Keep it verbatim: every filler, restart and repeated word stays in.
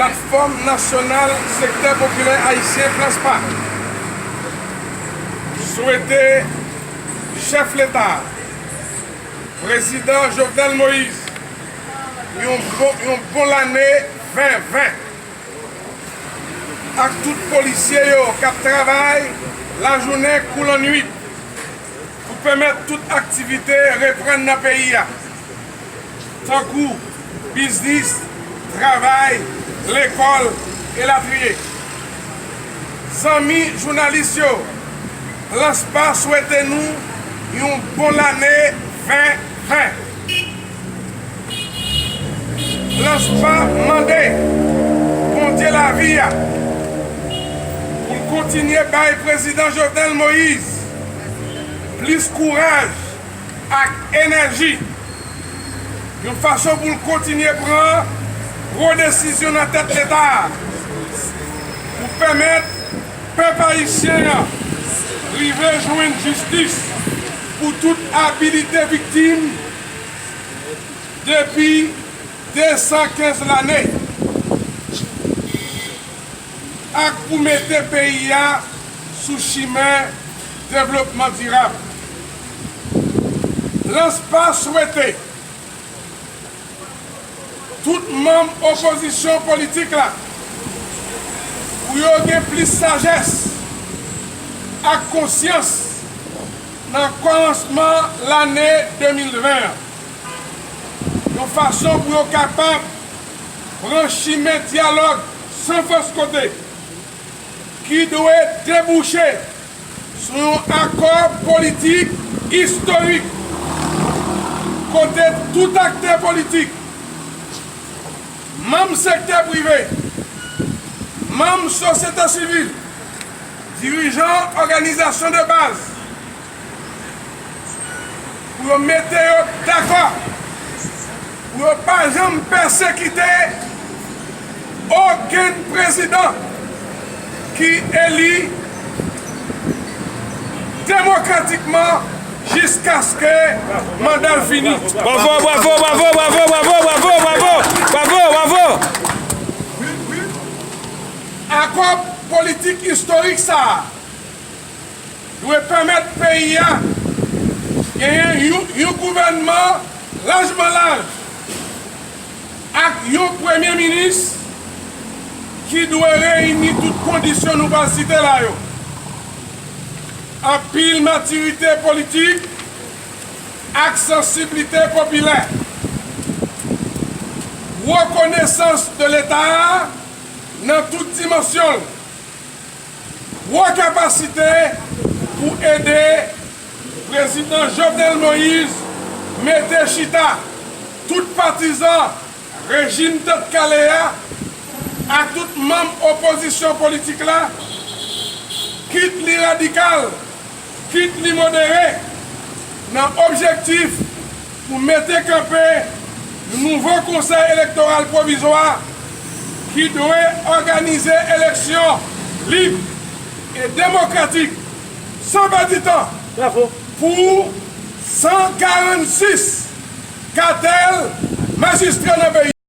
Platfòm Nasyonal Sektè Popilè Ayisyen, Planspa, swete Chèf Leta, Prezidan Jovenel Moïse, yon bon, yon bon lane ven ven, ak tout polisye yo k ap travay lajounen kou lannwit pou pèmèt tout aktivite reprann nan peyi a, tankou biznis, travay, lekòl, elatriye. Zanmi jounalis yo, Planspa swete nou yon bon lane ven ven. Planspa mande Bondye lavi a pou l kontinye bay Prezidan Jovenel Moïse plis kouraj ak enèji, yon fason pou l kontinye pran gwo desizyon nan tèt Leta a, pou pèmèt pèp ayisyen an rive jwenn jistis pou tout abilite viktim depi de san kenz lane, ak pou mete peyi a sou chimen devlopman dirab. Planspa swete tout manm opozisyon politik la pou yo gen plis sajès ak konsyans nan kòmansman lane de mil ven an, yon fason pou yo kapab pran chimen dyalòg san fòs kote, ki dwe debouche sou yon akò politik istorik, kote tout aktè politik, manm sektè prive, manm sosyete sivil, dirijan òganizasyon de baz, pou yo mete yo dakò, pou yo pa janm pèsekite okenn prezidan ki eli demokratikman jiskaske manda l fini. Bravo, bravo, bravo, bravo, bravo, bravo, bravo, bravo, bravo, bravo. Akò politik istorik sa a dwe pèmèt peyi a genyen yon, yon gouvènman lajman laj ak yon premye minis ki dwe reyini tout kondisyon nou pral site la yo. Anpil matirite politik ak sansiblite popilè, rekonesans de Leta a nan tout dimansyon l, gwo kapasite pou ede Prezidan Jovenel Moïse mete chita tout patizan rejim Tèt Kale a ak tout manm opozisyon politik la, kit li radikal, kit li modere, nan objektif pou mete kanpe yon nouvo Konsèy Elektoral Pwovizwa ki dwe òganize eleksyon lib e demokratik, san pèdi tan, pou san karannsis katèl majistra nan peyi.